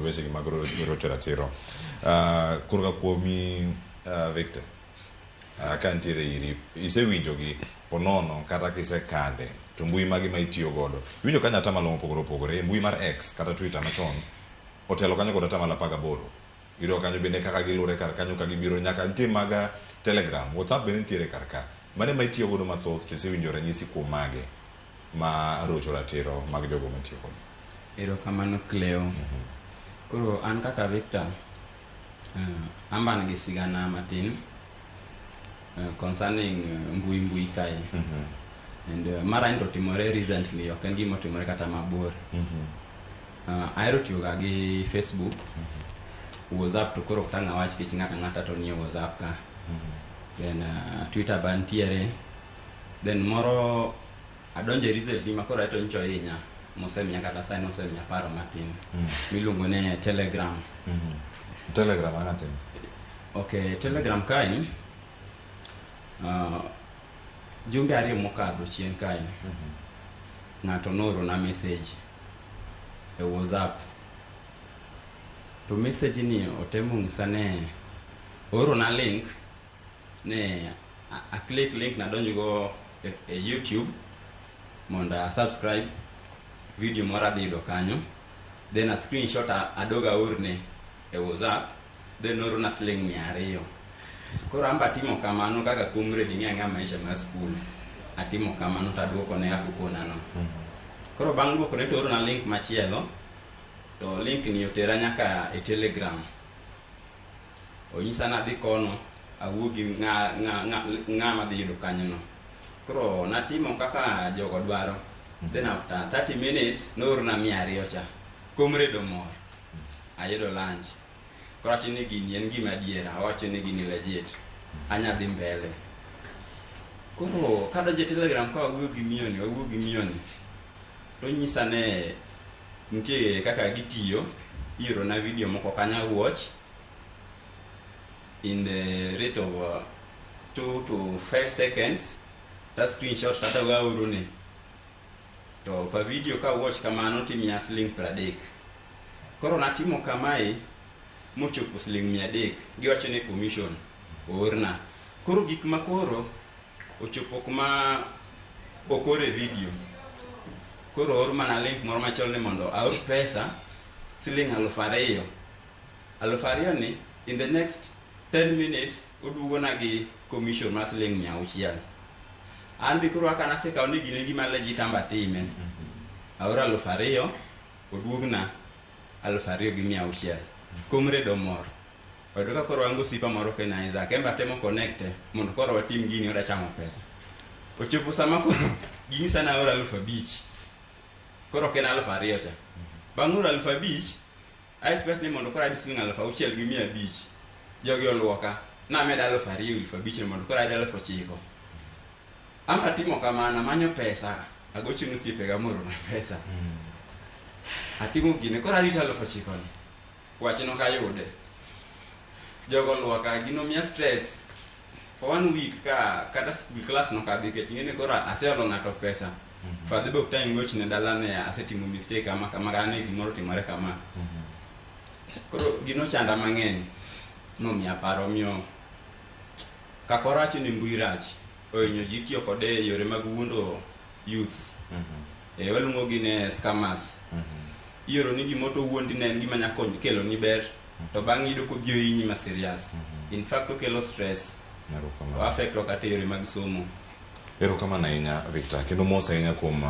Wechegi mag rocho ratiro. Korka kuomi, Victor, ka nitiere iri, isewinjogi ponono kata kisekadhe to mbui magi ma itiyo godo. Iwinjo kanyo atamalo mopogore opogore e mbui mar X kata Twitter machon otelo kanyo kod atamalo 18. Iyudo kanyo bende kaka gilure kar kanyo ka gibiro nyaka nitie mag Telegram, WhatsApp bende nitiere kar ka. Mane ma itiyo godo mathoth to isewinjo ranyisi kuom mage ma rocho ratiro mag jogo matiyo godo? Erokamano, Cleo. Koro an kaka Victor, an be an gi sigana matin concerning mbui kae. And mara ni to otimore recently, ok en gima otimore kata mabor. Ahero tiyoga gi Facebook, WhatsApp to koro ok tang' awach nikech ng'ato ang'ata to nie WhatsApp ka. Then Twitter ba nitiere. Then moro adonje recently ma koro aeto nyocha ohinya mosemiya kata sani osemiya paro matin miluongo ni Telegram. Telegram ang'o timo? Okay, Telegram kae, jumbe 2 mokadho chien kae, ng'ato noorona message e WhatsApp. To message ni otemo nyisa ne oorona link ne a click link nadonj go e YouTube mondo a subscribe video moro adhi yudo kanyo. Then a screenshot adog aorne e WhatsApp, then noorona siling 200. Koro an be atimo kamano kaka comrade ing'e ang'eya maisha mar school. Atimo kamano to aduokone kaka okona no. Koro bang' duokone to oorona link machielo, to link ni otera nyaka e Telegram. Onyisa ni adhi kono awuo gi ng'ama dhi yudo kanyo no. Koro natimo kaka jogo dwaro. Then after 30 minutes noorona 200 cha. Comrade omor. Ayudo lunch. Koro awacho ni gini en gima adiera, awacho ni gini legit. Anya dhi mbele. Koro kadonjo e Telegram ka wawuoyo gi miyo ni, wawuoyo gi miyo ni, to onyisa ne nitie kaka gitiyo, iorona video moko kanyo watch in the rate of 2 to 5 seconds ta screenshot tata aorone. To pa video ka watch kamano timiya siling 30. Koro natimo kamae mochopo siling 300. Giwacho ni commission oorna. Koro gik ma koro ochopo kuma ok ore video. Koro oor mana link moro machielo ni mondo aor pesa siling 2000. 2000 ni in the next 10 minutes oduogona gi commission mar siling 600. An be koro kaka nasekawo ni gini en gima legit an be atime. Aoro 2000, oduogna 2600. Comrade omor. Oyudo ka koro wan gi osiepa moro Kenya Isaac, en be atemo connect mondo koro watim gini wadwa chamo pesa. Ochopo sama koro ginyisa ni aor 5000. Koro ok en 2000 cha. Bang' oro 5000, I expect ni mondo koro ayud siling 6500. Jogi oluoka. Namedo 2000 5000 ni mondo koro ayud 9000. An to atimo kamano, amanyo pesa, agocho ne osiepega moorona pesa. Atimo gini, koro arito 9000 ni. Wach nok ayude. Jogo oluoka, gino miya stress. For one week ka kata school class nok adhi nikech ing'e ni koro aseolo ng'ato pesa. Father be ok tang' gochne dala ne asetimo mistake kama kama kata ne gimoro otimore kama. Koro gino chanda mang'eny momiya paro omiyo kaka waracho ni mbui rach ohinyo ji tiyo kode e yore mag wuondo youths. Waluongo gi ne scammers. Ioro ni gimoro to owuondi ne en gima nya konyo kelo ni ber to bang'e iyudo kodhi ohinyi ma serious. In fact okelo stress. Erokamano. O affect kata e yore mag somo. Erokamano ahinya, Victor, kendo mos ahinya kuom